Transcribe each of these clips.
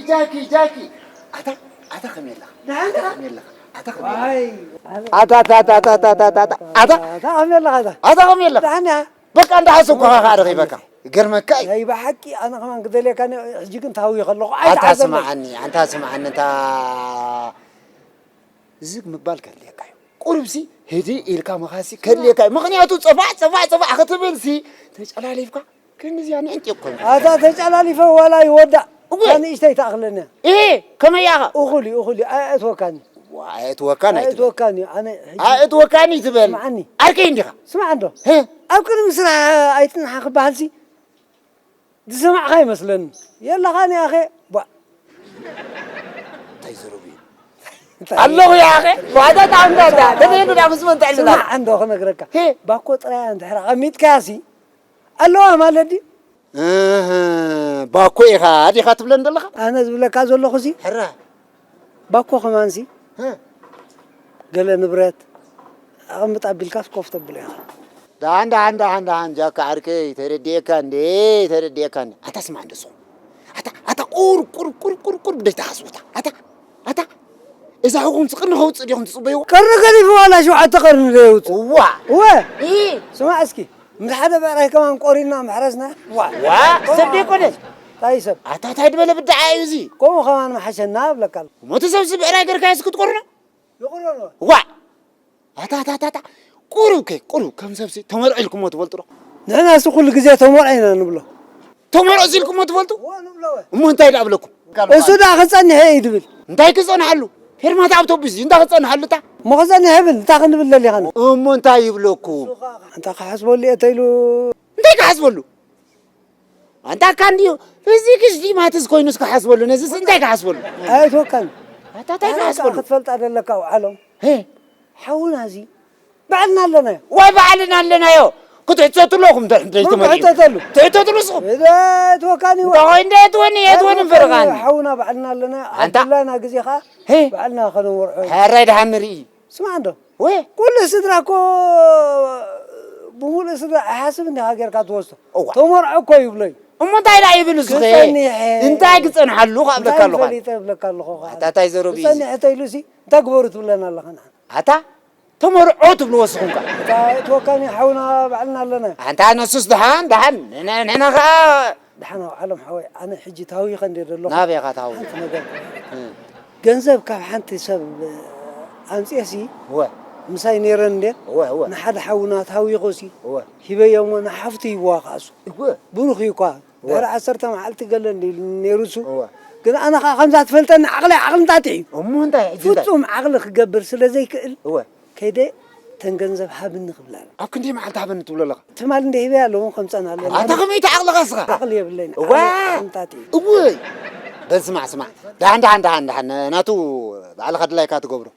ጃኪ ጃኪ ኣታ ኣታ ከመይ ኣለኻ? ኣታ ከመይ ኣለኻ? ኣታ ከመይ ኣለኻ? ኣታ ኣታ ኣታ ኣታ ኣታ ኣታ ኣታ ኣታ ኣታ ከመይ ኣለኻ? ኣታ ኣታ ከመይ ኣለኻ? ደሓን እያ። በቃ እንዳሓሰብኩኻ ከዓ ረኺበካ። ይገርመካ እዩ። ናይ ብሓቂ ኣነ ከማን ክደልየካ እኒኦ፣ ሕጂ ግን ታዊ ከለኹ ኣታ ኣይተዓዘብለይ። ስምዓኒ ኣንታ ስምዓኒ እንታ ዝግ ምባል ከድልየካ እዩ። ቁሩብሲ ህድእ ኢልካ ምኻሲ ከድልየካ እዩ። ምኽንያቱ ጸፋዕ ጸፋዕ ጸፋዕ ክትብልሲ ተጨላሊፍካ ከምዚኣ ንዕንጢ እኮ እዩ። ኣታ ተጨላሊፈ ዋላ ይወዳእ እወ። እታ ንእሽተይ ትኣኽለኒ እያ። እሄ ከመይ እያ ኸ? እኹል እዩ እኹል እዩ ኣየእትወካን እዩ። ዋ፣ ኣየእትወካን ኣይትበል። ኣየእትወካን እዩ ኣነ ሕጂ ኣየእትወካን እዩ ትበል። ስምዓኒ። ዓርከይ እንዲኻ። ስማዕ እንዶ። ህ? ኣብ ቅድሚ ስራሕ ኣይትንሓ ክበሃልሲ ዝሰማዕካ ይመስለኒ። የለኻን ያኸ ቧ። እንታይ ዘረቡ እዩ? ኣለኹ ያኸ። ዋዳ ጣዕምታ እንዳ ተደየዱ ዳ ምስ መን ትዕልላ? ስማዕ እንዶ ክነግረካ። ሄ። ባኮ ጥራያ እንድሕር ኣቐሚጥካያሲ ኣለዋ ማለት ድዩ? እህ፣ ባኮ ኢኻ ዲኻ ትብለን ዘለኻ? ኣነ ዝብለካ ዘለኹሲ ሕራ። ባኮ ከማንሲ ህ። ገለ ንብረት ኣቐምጥ ኣቢልካስ ኮፍ ተብሎ ኢኻ። ደሓን፣ ደሓን፣ ደሓን፣ ደሓን፣ ጃካ ዓርከይ፣ ተረዲኤካ እንዴ፣ ተረዲኤካ እንዴ። ኣታ ስማዕ እንዶ ስኹም። ኣታ፣ ኣታ፣ ቁሩብ፣ ቁሩብ፣ ቁሩብ፣ ቁሩብ፣ ቁሩብ ደይትሓስቡታ። ኣታ፣ ኣታ፣ እዛ ኹኹም ስቕኒ ከውፅእ ዲኹም ትፅበይዎ? ቀርኒ ገዲፉ ዋላ ሸውዓተ ቀርኒ ዶ የውፅእ? እዋ። እወ። ኢ። ስማዕ እስኪ፣ ምስ ሓደ ብዕራይ ከማን ቆሪና ምሕረስና። ዋ። ዋ፣ ሰብ ደይኮነስ። እንታይ ሰብ? ኣታ፣ እንታይ ዝበለ ብድዓ እዩ እዚ? ከምኡ ከማን ምሓሸና እብለካ ኣለኹ። እሞ እቲ ሰብሲ ብዕራይ ገርካዮ እስኪ ትቆርኖ? ይቑረኖ። ዋ! ኣታ፣ ኣታ፣ ኣታ፣ ኣታ። ቁሩብ ከ፣ ቁሩብ ከም ሰብሲ ተመርዖ ኢልኩሞ ትፈልጡ ዶ? ንሕናስ ኩሉ ግዜ ተመርዖ ኢና ንብሎ። ተመርዖ ኢልኩሞ ትፈልጡ? እዎ፣ ንብሎ እወ። እሞ እንታይ ደኣ ብለኩም? እሱ ደኣ ክጸንሕ እየ እዩ ድብል። እንታይ ክጸንሓሉ? ፌርማታ ኣውቶቡስ እዩ፣ እንታይ ክጸንሓሉ እታ? እሞ ክጸንሕ ይብል፣ እንታይ ክንብል ደሊኻ? እሞ እንታይ ይብለኩም? ኣንታ ክሓስበሉ እየ ተይሉ። እንታይ ክሓስበሉ? ኣንታ እካ እንድዩ ፊዚክስ ድዩ ማትስ ኮይኑስ ክሓስበሉ፣ ነዚስ እንታይ ክሓስበሉ? ኣይትወካኒ። ኣታ እንታይ ኣነ ክሓስበሉ? ክትፈልጣ ደለካ ኣውዓሎም። ሄ። ሓውና እዚ ባዕልና ኣለናዮ። ዋይ ባዕልና ኣለናዮ። ክትሕተቱ ኣለኹም እንተ-፣ እንተ-፣ መን ኣይትመልኡ። ክሕተተሉ? ትሕተቱሉ ንስኹም። እዛ ኣይትወካኒ እንታይ ዋ። እንታይ የትወኒ፣ የትወኒ ኣይትወካኒ እምበርኻኒ። ሓውና ባዕልና ኣለናዮ። ኣንታ። ኣብ ድላና ግዜ ኸኣ ሄ። ባዕልና ከነመርዖ። ሕራይ ደሓን ንርኢ። ስማዕ እንዶ። ወይ። ኩሉ ስድራ እኮ ብምሉእ ስድራ ኣይሓስብ እንዲኻ ጌርካ ትወስዶ። እዋ። ተመርዖ እኮ ይብሎ እዩ። እሞ እንታይ ደኣ ይብል እሱ ኸ? ክጸንሕ። እንታይ ክጸንሓሉ ኸ እብለካ እንታይ ኣለኹ ኣነ? ፈሊጠ እብለካ ኣለኹ ኸ ኣነ? ኣታ እንታይ ዘረቡ እዩ? ክጸንሕ ተይሉሲ እንታይ ግበሩ ትብለና ኣለኻ ንዓና? ኣታ ተመርዖ ትብልዎ እስኹም ከ? ኣታ ኣይትወካኒ ሓውና ባዕልና ኣለና። ኣንታ ነሱስ ደሓን፣ ደሓን፣ ንሕና፣ ንሕና ኸኣ ደሓን ኣውዓሎም ሓወይ፣ ኣነ ሕጂ ታዊኸ እንድየ ዘለኹ። ናበይ ኢኻ ታዊኸ? ሓንቲ ነገር ክብለካ። እ። ገንዘብ ካብ ሓንቲ ሰብ ኣምጽኤሲ እወ። ምሳይ ነይረን እንድየን። እወ፣ እወ። ንሓደ ሓውና ታዊኹሲ እወ። ሂበዮ እሞ ንሓፍቱ ሂብዋ ከኣሱ። እወ። ብሩኽ እዩ እኳ። እወ። ድሕሪ ዓሰርተ መዓልቲ ገለ እንዲ ኢሉ ነይሩሱ። እወ። ግን ኣነ ኸኣ ከምዛ ትፈልጠኒ ዓቕለይ ዓቕሊ እንታትሕ እዩ። እሞ እንታይ ሕጂ እንታይ? ፍጹም ዓቕሊ ክገብር ስለ ዘይክእል። እወ። ከይደ ተን ገንዘብ ሃብኒ ክብላ ኣለዋ። ኣብ ክንደይ መዓልቲ ሃበኒ ትብሎ ኣለኻ? ትማል እንደ ሂበያ ኣለዎ ከምፀና ኣለና። ኣታ ከመይ ተዓቕልኻ እስኻ? ዓቕሊ የብለይን። እዋ! ዓቕሊ ኣምጣት እዩ። እውይ! በል ስማዕ፣ ስማዕ። ደሓን፣ ደሓን፣ ደሓን፣ ደሓን። ናቱ ባዕልኻ ድላይካ ትገብሮ።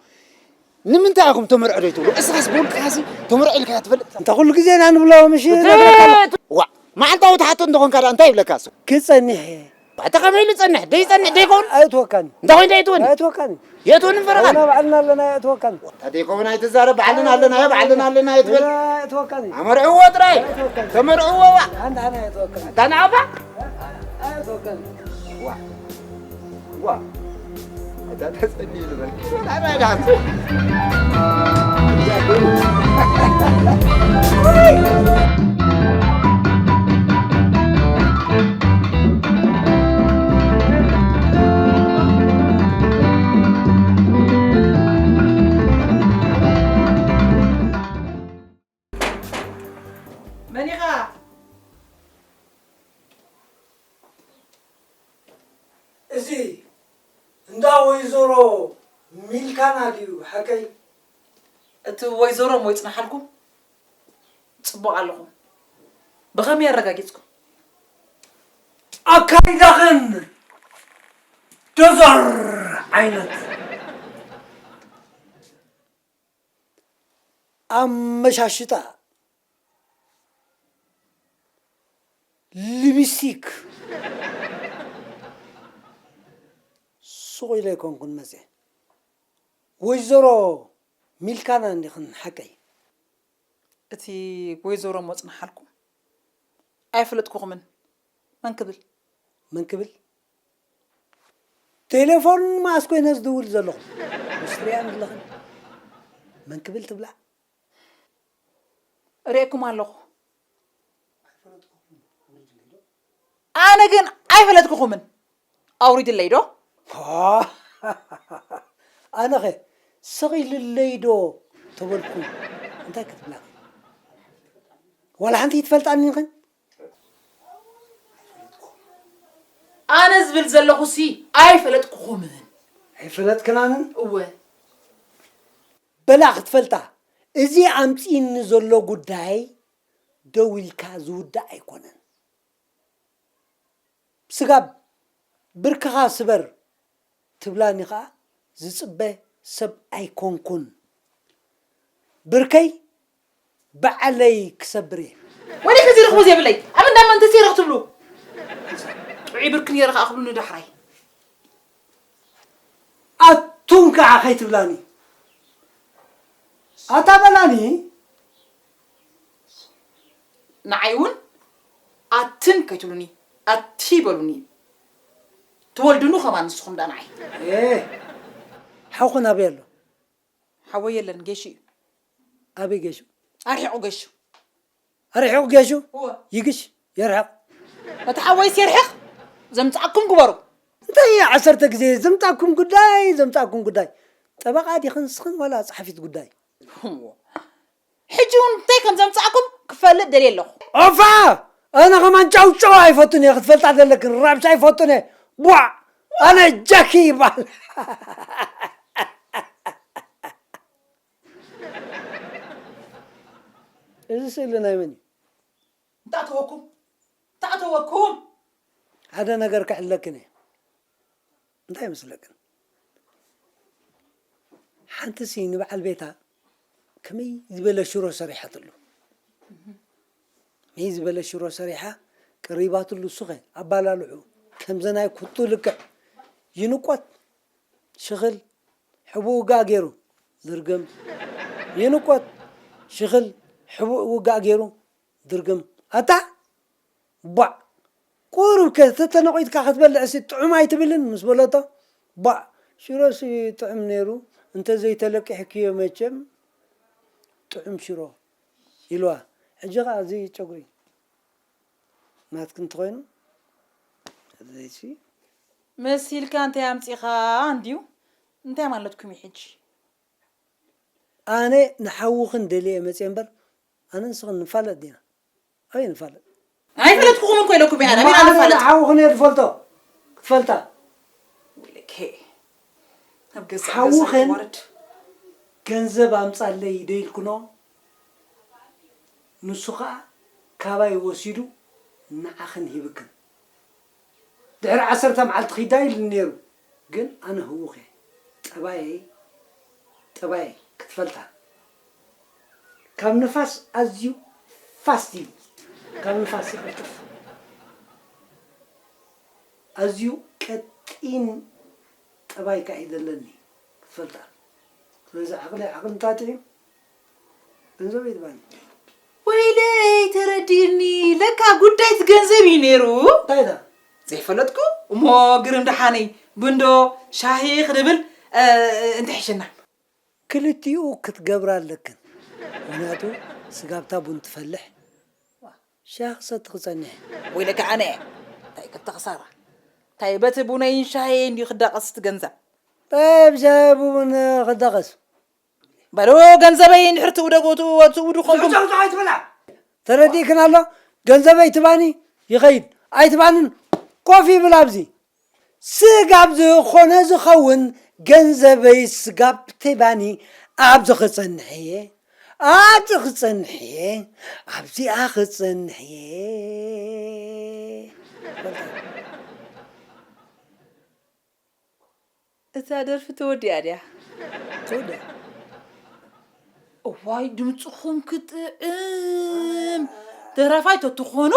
ንምንታይ ኢኹም ተመርዖ ዶ ይትብሉ? እስኻስ ብውልቅኻሲ ተመርዖ ኢልካ ትፈልጥ? እንተ ኩሉ ግዜ ኢና ንብሎ፣ ምሽ እተ-፣ ነግረካ ኣለኹ። ዋ! መዓልታዊ ትሓቶ እንተኾንካ ደኣ እንታይ ይብለካ እሱ? ክጸኒሕ እየ። ኣታ ከመይ ኢሉ ይጸንሕ? ደይጸንሕ ደይከውን? ኣይእትወካን። እንታይ ኮይኑ ኣይእትወኒ? ኣይእትወካን። የእትወኒ እምበር ኣና ባዕልና ኣለና ኣይእትወካን። ኣታ ደይከውን ኣይትዛረብ፣ ባዕልና ኣለና፣ ባዕልና ኣለና ኣይትበል። ኣይእትወካን። ኣመርዕዎ ጥራይ። ኣይእትወካን። ተመርዕዎ ዋ። ኣንተ ኣና ኣይእትወካን። ኣታ ንዓባ? ኣይእትወካን። ዋ። ዋ። ኣታ ተጸንዩ ዝበል። ኣታ ደሓን። መን ኢኻ? እዚ እንዳ ወይዘሮ ሚልካና ድዩ ሓቀይ? እቲ ወይዘሮ እሞ ይጽንሓልኩም። ጽቡቕ ኣለኹም። ብኸመይ ኣረጋጊጽኩም? ኣካይዳኽን ዶዘር ዓይነት ኣመሻሽጣ ሊፕስቲክ ሱቕ ኢለ ኣይኮንኩን መፅየ። ወይዘሮ ሚልካና እንዲኽን ሓቀይ? እቲ ወይዘሮ ሞፅንሓልኩም ኣይፈለጥኩኹምን። መን ክብል? መን ክብል? ቴሌፎን ማስ ኮይነ ዝድውል ዘለኹ። ምስ ትሪኣን ዘለኽን መን ክብል ትብላ? ርእየኩም ኣለኹ። ኣነ ግን ኣይፈለጥኩኹምን። ኣውሪድለይ ዶ? ኣነኸ ስቕ ኢልለይ ዶ ተበልኩ እንታይ ክትብላ? ዋላ ሓንቲ ይትፈልጣኒ ኽን? ኣነ ዝብል ዘለኹሲ ኣይፈለጥኩኹምን። ኣይፈለጥክናንን? እወ። በላ ክትፈልጣ፣ እዚ ኣምጺእኒ ዘሎ ጉዳይ ደው ኢልካ ዝውዳእ ኣይኮነን። ስጋብ ብርክኻ ስበር ትብላኒ ኸኣ ዝጽበ ሰብ ኣይኮንኩን። ብርከይ ባዕለይ ክሰብር እየ። ወደ ከዚ ርኽቡ ዘይብለይ ኣብ እንዳ መን ተሰይረ ክትብሉ ጥዑይ ብርክ ነይረ ከኣ ክብሉኒ ዳሕራይ። ኣቱም ከዓ ከይትብላኒ ኣታ በላኒ። ንዓይ እውን ኣትን ከይትብሉኒ ኣቲ በሉኒ። ትወልድኑ ከማን ንስኹም ዳ ንዓይ። ሓውኹን ኣበይ ኣሎ? ሓወይ የለን ጌሹ እዩ። ኣበይ ጌሹ? ኣርሒቑ ጌሹ። ኣርሒቑ ጌሹ? እወ። ይግሽ የርሕቕ። እቲ ሓወይስ የርሕቕ። ዘምጻእኩም ግበሩ። እንታይ እየ ዓሰርተ ግዜ ዘምጻእኩም ጉዳይ ዘምጻእኩም ጉዳይ? ጠበቓ ዲኽን ንስኽን ዋላ ጸሓፊት ጉዳይ? ሕጂ እውን እንታይ ከም ዘምጻእኩም ክፈልጥ ደልየ ኣለኹ። ኦፋ! ኣነ ከማን ጫውጫው ኣይፈቱን እየ ክትፈልጣ ዘለክን ራብሻ ኣይፈቱን እየ። ቧዕ! ኣነ ጃኪ ይበሃል። እዚ ስእሊ ናይ መን እዩ? እንታእተወኩም እንታእተወኩም። ሓደ ነገር ክሕለክን እየ። እንታይ ይመስለክን? ሓንቲ ሲ ንበዓል ቤታ ከመይ ዝበለ ሽሮ ሰሪሓትሉ። ከመይ ዝበለ ሽሮ ሰሪሓ ቀሪባትሉ። እሱኸ ኣባላልዑ ከምዘ ናይ ኩቱ ልክዕ ይንቆት ሽኽል ሕቡእ ውጋእ ገይሩ ዝርግም ይንቆት ሽኽል ሕቡእ ውጋእ ገይሩ ዝርግም ኣታ ባዕ ቁሩብ ከ ተተነቒትካ ክትበልዕ ሲ ጥዑም ኣይትብልን ምስ በለቶ ባዕ ሽሮ ሲ ጥዑም ነይሩ እንተዘይተለቂሕክዮ መቸም ጥዑም ሽሮ ኢልዋ። ሕጂ ኸዓ እዚ ጨጉሪ ናትኪ እንተኾይኑ ዘይሲ መሲልካ እንታይ ኣምጺኻ እንድዩ? እንታይ ማለትኩም እዩ ሕጂ? ኣነ ንሓውኽን ደልየ መፅየ እምበር ኣነ ንስኽን ንፋለጥ ዲና? ኣበይ ንፋለጥ? ኣይፈለጥኩኹም እኮ ኢለኩም እያ። ኣበይ ኣነ ንፋለጥ? ንሓውኽን እየ ዝፈልጦ ክትፈልጣ ወይለከ ኣብ ገዛ ሓውኽን ገዛ ወርድ ገንዘብ ኣምፃለይ ዶ ኢልክኖ ንሱ ከዓ ካባይ ወሲዱ ንዓኽን ሂብክን ድሕሪ ዓሰርተ መዓልቲ ኺዳ ኢሉ ነይሩ ግን ኣነ ህውኽ እየ ጠባየይ ጠባየይ ክትፈልጣ ካብ ንፋስ ኣዝዩ ፋስት እዩ ካብ ንፋስ ይቕልጥፍ ኣዝዩ ቀጢን ጠባይ ከዓ እዩ ዘለኒ ክትፈልጣ ስለዚ ዓቕሊ ዓቕሊ እንታትዒ ገንዘብ ይድባኒ ወይለይ ተረዲእኒ ለካ ጉዳይ እቲ ገንዘብ እዩ ነይሩ እንታይ ዳ ዘይፈለጥኩ እሞ ግርም ደሓነይ ብንዶ ሻሂ ክንብል እንተሕሸና ክልቲኡ ክትገብራ ኣለክን ምክንያቱ ስጋብታ ቡን ትፈልሕ ሻሂ ክሰቲ ክፀንሕ ወይለካ ኣነ እንታይ ክተኽሳራ እንታይ በቲ ቡነይን ሻሂ እንዲዩ ክዳቐስ እቲ ገንዘብ ጠብ ሻሂ ቡን ክዳቐስ በሉ ገንዘበይ እንድሕር ትውደጉ ትውዱ ኮንኩም ተረዲእክን ኣሎ ገንዘበይ ትባኒ ይኸይድ ኣይትባንን ኮፍ ይብል ኣብዚ ስጋብ ዝኾነ ዝኸውን ገንዘበይ ስጋብ ትባኒ ኣብዚ ክጸንሕ እየ ኣብዚ ክጸንሕ እየ ኣብዚኣ ክጸንሕ እየ እዛ ደርፊ ተወዲኣ ድያ? ተወዲኣ። እዋይ ድምፅኹም ክጥዕም ደራፋይ ተትኾኑ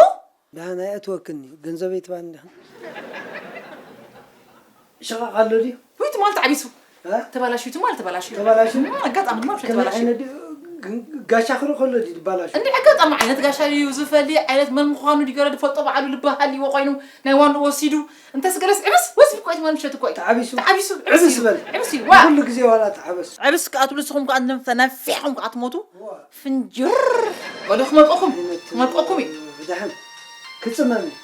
ዳህና እያ ትወክኒ ገንዘበይ ትባኒ ዲኻ? ሸቓቕ ኣሎ ድዩ? ወይ ትማል ተዓቢሱ እ? ተባላሽዩ ትማል ተባላሽዩ ተባላሽዩ? እም፣ ኣጋጣሚ ትማል ከመይ ተባላሽዩ ዓይነት ድዩ? ግን ጋሻ ክርኢ ከሎ ድዩ ዝበላሾ? እንዲ ኣጋጣሚ ዓይነት ጋሻ ድዩ ዝፈሊ፣ ዓይነት መን ምዃኑ ድዩ ገለ ዝፈልጦ ባዕሉ ልቢ ሃልይዎ ኮይኑ ናይ ዋንኡ ወሲዱ። እንተስ ገለስ ዕብስ ወሲድ እኮ እዩ፣ መን ምሸት እኮ እዩ። ተዓቢሱ? ተዓቢሱ፣ ዕብስ ዕብስ እዩ። በል። ዕብስ እዩ፣ ዋ። ኩሉ ግዜ ዋላ ተዓበስ። ዕብስ ከኣ ትብሉ ንስኹም ከኣ ነፍ-፣ ነፊሕኩም ከኣ ትሞቱ። ዋ። ፍንጅር። በሉ ክመልቀኩም፣ ክመልቀኩም እዩ። ብደሓን ክጽመም እዩ።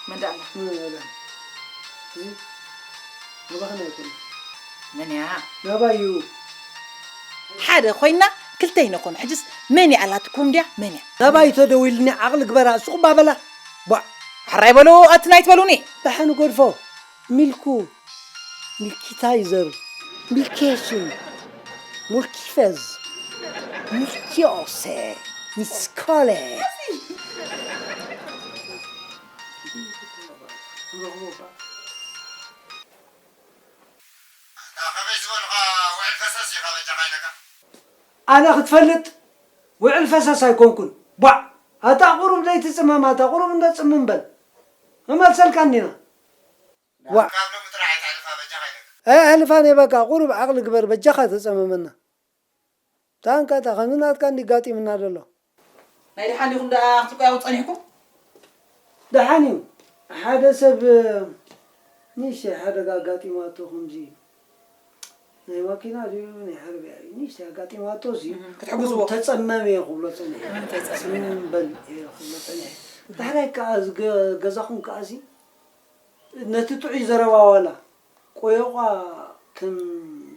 መን ደኣ ኣላ? እ፣ በል። እዚ ናባኽን ኣይኮነን። መን እያ? ናባይ እዩ። ሓደ ኮይና ክልተ ይነኮን። ሕጅስ መን እያ ኣላትኩም ድያ? መን እያ? ናባይ ተደዊልኒ ዓቕሊ ግበራ፣ ስቑባ በላ። ቧዕ። ሕራይ በሉ፣ ኣትናይ ትበሉኒ። ደሓን ጎድፎ። ሚልኩ። ሚልኪታይዘር። ሚልኬሽን። ሙልኪፈዝ። ሚልኪዮሴ። ሚስኮሌ። ከመይ ዝበልኻ ውዕል ፈሰስ ኢኻ በጃኻ ኢለካ? ኣነ ክትፈልጥ ውዕል ፈሰስ ኣይኮንኩን። ቧዕ! ኣታ ቁሩብ ዘይትጽመም፣ ኣታ ቁሩብ እንዶ ጽምም በል። እመልሰልካ እንዲና። ዋ። ካብ ሎሚ ጥራሕ ኣይተሕልፋ በጃኻ ኢለካ። ኣየሕልፋን እየ በቃ፣ ቁሩብ ዓቕሊ ግበር በጃኻ ተጸመመና። ታንካ እታ ከምዚ ናትካ እንዲ ጋጢምና ዘሎ። ናይ ደሓን ዲኹም ደኣ ክትቆያው ጸኒሕኩም? ደሓን እዩ። ሓደ ሰብ ንእሽተይ ሓደጋ ኣጋጢማቶ ከምዚ ናይ ማኪና ድዩ ናይ ዓረብያ እዩ ንእሽተይ ኣጋጢማቶ እዚ እህ፣ ክትሕግዝዎ። ተጸመም እየ ክብሎ ጸኒሐ። እህ፣ ተጸመም። ጽምም በል እየ ክብሎ ጸኒሐ። ዳሕራይ ከኣ እዚ ገ-፣ ገዛኹም ከኣ እዚ ነቲ ጥዑይ ዘረባ ዋላ ቆዮቋ ከም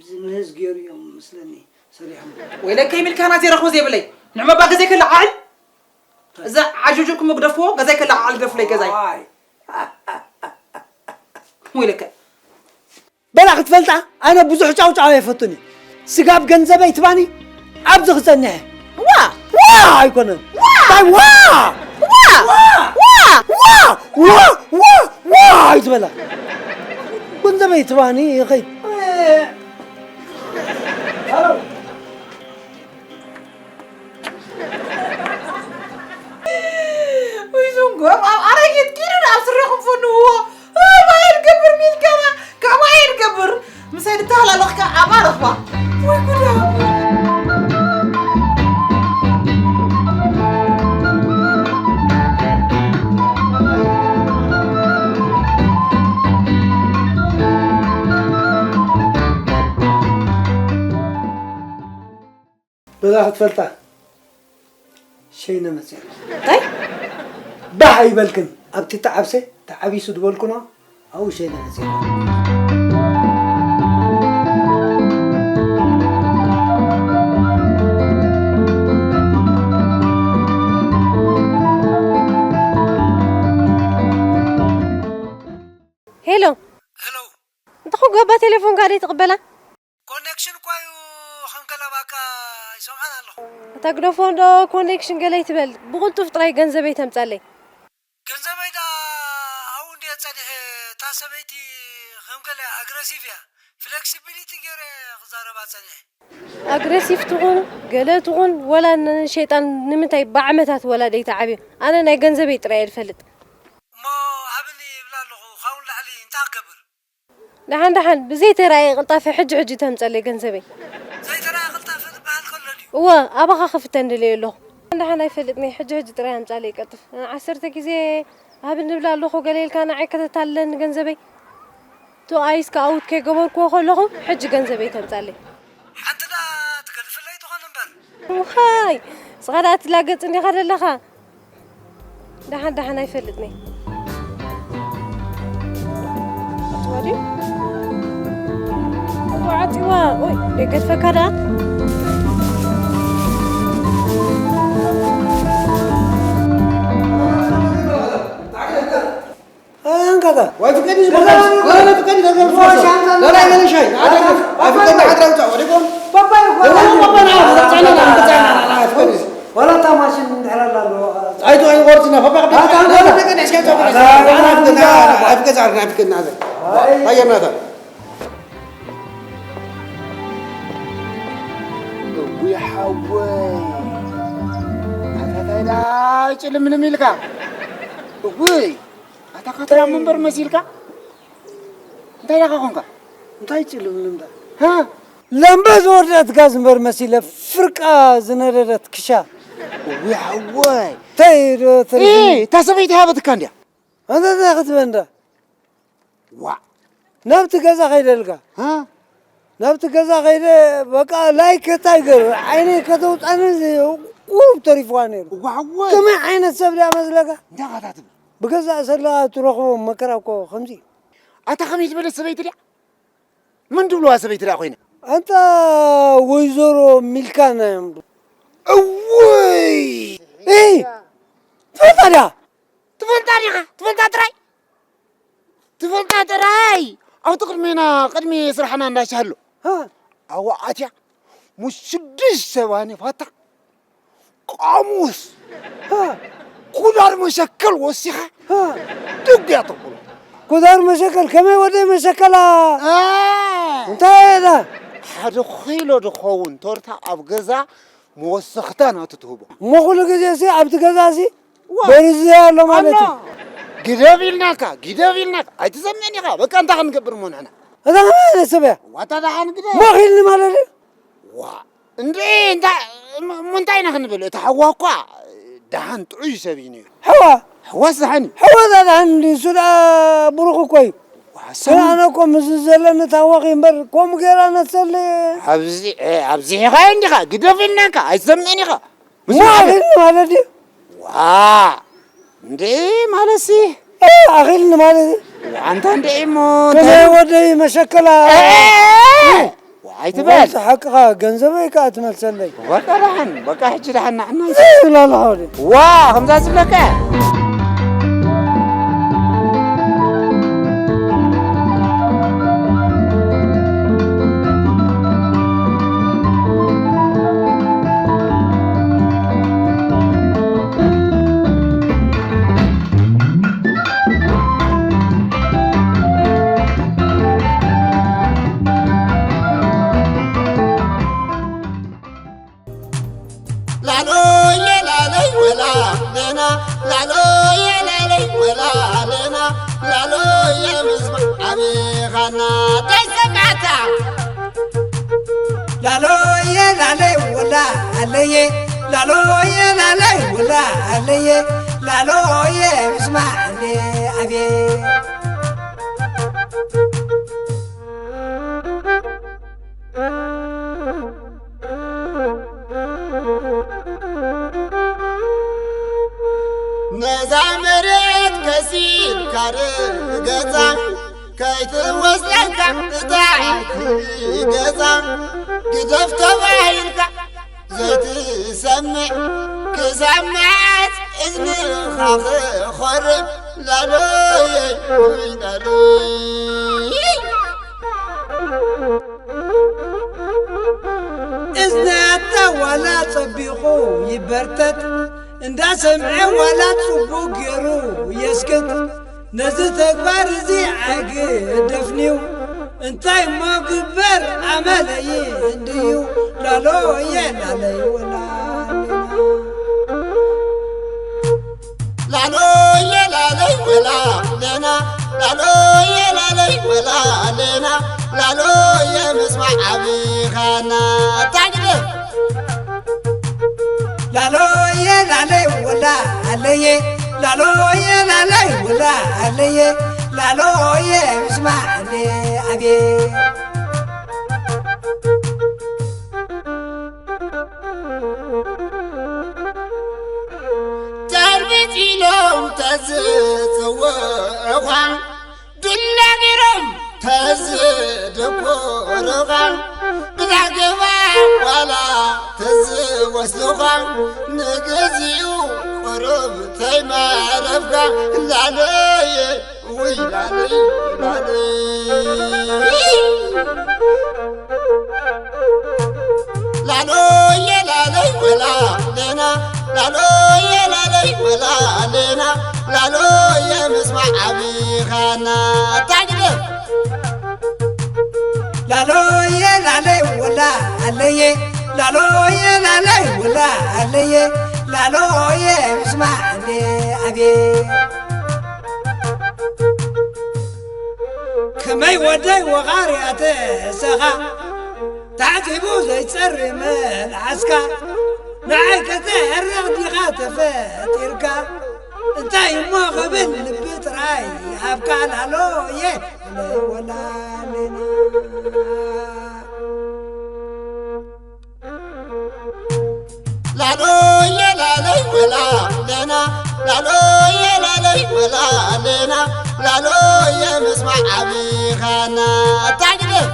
ዝምህዝ ገይሩ እዮም ምስለኒ ሰሪሖም። ወይለከ ሚልካና ዘይረኽቦ ዘይብለይ። ንዕመባ ገዘይ ከለዓዕል። እዛ ዓጆጆኩም ግደፍዎ፣ ገዛይ ከለዓዕል ግደፉለይ ገዛይ። ዋይ። ወይለከ። በላ ክትፈልጣ፣ ኣነ ብዙሕ ጫውጫው ኣይፈቱን እየ። ስጋብ ገንዘበይ ትባኒ ኣብዚ ክጸንሕ እየ። ዋ! ዋ! ኣይኮነን። ዋ! እንታይ ዋ! ዋ! ዋ! ዋ! ዋ! ዋ! ዋ! ዋ! ኣይትበላ። ገንዘበይ ትባኒ ይኸይድ። ወይ ዞንጎ፣ ኣብ ኣረጊት ኪዱ ናብ ስረኹም ፈንውዎ። ኣባይ ድገብር ሚልካና፣ ካባይ ድገብር። ምሳይ ድተሃላለኽካ ኣባ ረኽባ። ወይ ጉዳ። በዛ ክትፈልጣ ሸይነ መፅያ። እንታይ? ባህ ኣይበልክን። ኣብቲ ተዓብሰ፣ ተዓቢሱ ዝበልኩኖ፣ ኣብኡ ሸይነ መፅያ። ሄሎ። ሄሎ። እንተኾ ገባ ቴሌፎን ጋር ትቕበላ? ኮኔክሽን እኳ እዩ ከም ገለ ባካ ይሰምዓን ኣለኹ። እታ ግደፎ እንዶ ኮኔክሽን ገለ ይትበል፣ ብቕልጡፍ ጥራይ ገንዘበይ ተምጻለይ። ገንዘበይ ዳ ኣብኡ እንድየ ጸኒሐ፣ እታ ሰበይቲ ከም ገለ ኣግረሲቭ እያ። ፍሌክሲቢሊቲ ገይረ ክዛረባ ጸኒሐ። ኣግረሲቭ ትኹን ገለ ትኹን ወላ ንሸይጣን ንምንታይ ብዓመታት ወላ ደይትዓብዮ? ኣነ ናይ ገንዘበይ ጥራይ እየ ዝፈልጥ። እሞ ሃብኒ ይብላ ኣለኹ፣ ካብኡ ንላዕሊ እንታይ ክገብር? ደሓን ደሓን፣ ብዘይተራእየ ቅልጣፈ ሕጂ ሕጂ ተምጸለይ ገንዘበይ። ዘይተራእየ ቅልጣፈ ዝበሃል ከሎ ድዩ? እወ፣ ኣባኻ ክፍተን ደልየ ኣለኹ። ደሓን ደሓን ኣይፈልጥን እየ፣ ሕጂ ሕጂ ጥራይ ኣምጻለይ ቀልጥፍ። ዓሰርተ ግዜ ሃብኒ እብላ ኣለኹ ገለ ኢልካ ንዓይ ከተታልለኒ ገንዘበይ። ቱ ኣይስ ከኣውት ከይገበርክዎ ከለኹ ሕጂ ገንዘበይ ተምጻለይ። ሓንቲ ደኣ ትገድፍለይ ትኾን እምበር። ዋይ፣ ንስኻ ደኣ ትላገጽ እንዲኻ ዘለኻ። ደሓን ደሓን ኣይፈልጥን እየ። ኣጽዋ ድዩ? ኣጽዋ፣ ኣጽዋ። ኦይ፣ ደይገድፈካ ደኣ። ኣንካታ። ወይ ፍቀዲ ዝበቃ። ወይ ፍቀዲ ተገብሶ። ሻንጣ። ላላ ይበል ሻይ። ኣደግፍ። ኣይ ፍቀዲ ሓድራ ውጻእ። ወዲቆም። ፓፓ ይጓ። ደሞ ፓፓ ና። ጻዕና ና። ጻዕና ና። ኣይ ፍቀዲ። ወላ እታ ማሽን እንድሕር ኣላ ኣለዎ። ኣይቶ ኣይቆርጽና። ፓፓ ቅድም። ኣታ ወላ ተቀደስ ከይቶ። ኣታ ኣይ ፍቀዲ። ኣይ ፍቀዲ። ኣይ ፍቀዲ። ኣይ ፍቀዲ። ኣይ። ኣየናታ። እውይ ሓወይ። ኣታ ታይ ደኣ ጭልምልም ኢልካ። እውይ። ኣታ ካትራም እምበር መሲልካ? እንታይ ኢኻ ኾንካ? እንታይ ጭልምልም ደኣ? ሃ? ላምባ ዝወርደት ጋዝ እምበር መሲለ ፍርቃ ዝነደደት ክሻ። እዊ ሓወይ። እንታይ ዶ ትርኢ? እታ ሰበይቲ ሃበትካ እንድያ። ኣንታ እንታይ ክትበንዳ? ዋ። ናብቲ ገዛ ከይደልካ። ሃ? ናብቲ ገዛ ከይደ በቃ ላይክ ከታይ ገር ዓይነይ ከተውፃኒ ቁሩብ ተሪፍዋ ነይሩ። እዋ ሓወይ። ከመይ ዓይነት ሰብ ድያ መስለካ? እንታይ ኻታ ትብል? ብገዛእ ሰለኻ ትረኽቦ መከራ እኮ ከምዚ እዩ። ኣታ ከመይ ዝበለት ሰበይቲ ድያ? መን ድብልዋ ሰበይቲ ደኣ ኮይና? ኣንታ ወይዘሮ ሚልካና እዮም። እውይ! እይ! ትፈልጣ ድያ? ትፈልጣ ዲኻ? ትፈልጣ ጥራይ? ትፈልጣ ጥራይ? ኣብቲ ቅድሜና፣ ቅድሚ ስራሕና እንዳሻሎ። ሃ? ኣዋዓትያ፣ ምስ ሽዱሽተ ባኒ ፋታ፣ ቃሙስ፣ ሀ፣ ኩዳር መሸከል ወሲኻ፣ ሀ፣ ድግ እያ ተብሎ። ኩዳር መሸከል ከመይ ወደይ መሸከላ? አ፣ እንታይ እያ እዛ? ሓደ ኪሎ ድኸውን ቶርታ ኣብ ገዛ መወሰኽታ ናቱ ትህቦ። እሞ ኩሉ ግዜ ሲ ኣብቲ ገዛ ሲ ዋ። በሪዙ ኣሎ ማለት እዩ። ኣሎ። ግደፍ ኢልናካ፣ ግደፍ ኢልናካ። ኣይትሰምዕን ኢኻ። በቃ እንታይ ክንገብር እሞ ንሕና? እዛ ከመይ ዓይነት ሰብ እያ? ዋታ ደሓን ግደፍ። ሞኽ ኢልኒ ማለት እዩ? ዋ፣ እንዴ፣ እንታ-፣ ም-፣ ም-፣ እንታይ ኢና ክንብል? እቲ ሓዋ እኳ ደሓን ጥዑይ ሰብ እዩ ነይሩ። ሓዋ? ሓዋስ ደሓን እዩ። ሓዋ እዛ ደሓን እንዲ፣ እሱ ደኣ ብሩኽ እኮ እዩ። ዋ፣ ግን ሰብ ኣነ እኮ ምስዚ ዘለኒ ታወኺ እምበር፣ ከምኡ ገይራ ነሰሊ። ኣብዚ፣ እ፣ ኣብዚሕኻ እንዲኻ፣ ግደፍ ኢልናካ፣ ኣይትሰምዕን ኢኻ። ምስ ሞ ማለት ኣኺልኒ ማለት ድዩ? ዋ፣ እንዴ፣ ማለትሲ? እ፣ ኣኺልኒ ማለት እዩ። ኣንታ እንዴ እሞ፣ ከመይ እንታይ? ወደይ መሸከላ? እ፣ እ፣ እ፣ ዋ፣ ኣይትበል። ወይስ ሓቅኻ ገንዘበይ ከኣ ትመልሰለይ? በቃ ደሓን፣ በቃ ሕጂ ደሓን ንዓና። ዘይብላ ኣለኻ ወደ። ዋ፣ ከምዛ ዝብለካ። ላሎየ ላለይ ወላ ሌና፣ ላሎየ ላለይ ወላ ሌና፣ ላሎየ ምስማዕ ኣቢኻና እንታይ ሰማዕታ? ላሎየ ላለይ ወላ ኣለየ፣ ላሎየ ላለይ ወላ ኣለየ፣ ላሎየ ምስማዕ እንዴ ኣቤ። ነዛ መሬት ከሲብካ ርገጻ፣ ከይትወስደካ እታ ዓዲ ገጻ፣ ግደፍ ተባሂልካ ዘይትሰምዕ፣ ክሰምዓት እዝንኻ ክኾርዕ፣ ላሎየ ላሎየ። እዝነታ ዋላ ጸቢቑ ይበርተት፣ እንዳ ሰምዐ ዋላ ጽቡቕ ገይሩ የስክት። ነዚ ተግባር እዚ ኣይግደፍንዩ፣ እንታይ እሞ ግበር ኣመለይ እንድዩ፣ ላሎየ ላለይ ወላ ሌና። ላሎየ ላለይ ወላ ሌና፣ ላሎየ ላለይ ወላ ሌና፣ ላሎየ ምስማዕ ኣቢኻና። ታግደ። ላሎየ ላለይ ወላ ኣለየ፣ ላሎየ ላለይ ወላ ኣለየ፣ ላሎየ ምስማዕ እንዴ ኣቤ። ተርቢት ኢሎም ተዝጽውዑኻ፣ ዱላ ገይሮም ተዝድኩሩኻ፣ ብዛዕገባ ዋላ ተዝወስዱኻ፣ ንግዚኡ ቁሩብ ተይመረፍካ፣ ላለየ ወይ ላለይ ላለይ። ላሎየ ላለይ ወላ ሌና፣ ላሎየ ላለይ ወላ ሌና፣ ላሎየ ምስማዕ ኣቢኻና። ታግደ። ላሎየ ላለይ ወላ ኣለየ፣ ላሎየ ላለይ ወላ ኣለየ፣ ላሎየ ምስማዕ እንዴ ኣቤ። ከመይ ወደይ ወቓርያ ተሰኻ፣ ዓጺቡ ዘይጸሪ መልዓስካ፣ ንዓይ ከተዕርቕ ዲኻ ተፈጢርካ? እንታይ እሞ ክብል ልቢ ጥራይ ይሃብካ ላሎየ፣ ለይወላሌና። ላሎየ ላለይ ወላሌና፣ ላሎየ ላለይ ወላሌና፣ ላሎየ ምስማዕ ዓቢኻና። ኣታ ግደፍ!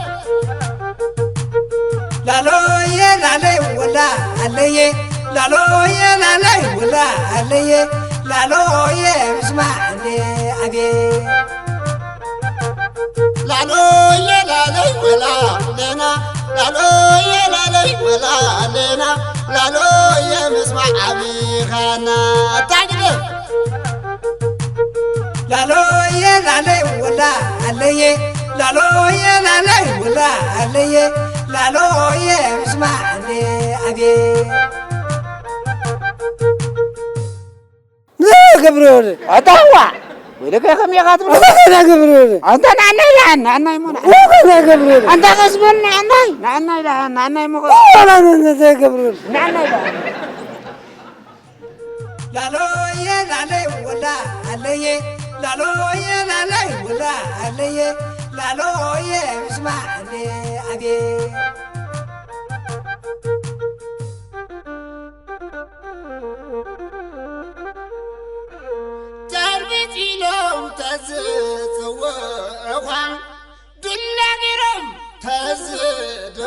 ላሎየ ላለይ ወላ ኣለየ፣ ላሎየ ላለይ ወላ ኣለየ፣ ላሎየ ምስማዕ እንዴ ኣቤ። ላሎየ ላለይ ወላ ሌና፣ ላሎየ ላለይ ወላ ሌና፣ ላሎየ ምስማዕ ዓቢኻና። ኣታ ግደፍ! ላሎየ ላለይ ወላ ኣለየ፣ ላሎየ ላለይ ወላ ኣለየ፣ ላሎየ ምስማዕ እንዴ ኣቤ። ገብረ ወልድ። ኣታዋ! ወይለከ ከመይ ኢኻ ትብሎ? ወገና ገብረ ወልድ። ኣንታ ንዓናይ ደሓን፣ ንዓናይ እሞ ንዓናይ። ወገና ገብረ ወልድ። ኣንታ ቀስ በል ንዓናይ፣ ንዓናይ ደሓን፣ ንዓናይ እሞ ቀስ። ወላ ንዓናይ ገብረ ወልድ። ንዓናይ ደሓን። ላሎየ ላለይ ወላ ኣለየ፣ ላሎየ ላለይ ወላ ኣለየ፣ ላሎየ ምስማዕ እንዴ ኣቤ። ተርቢት ኢሎም ተዝጽውዑኻ፣ ዱላ ገይሮም ተዝደኮሩኻ፣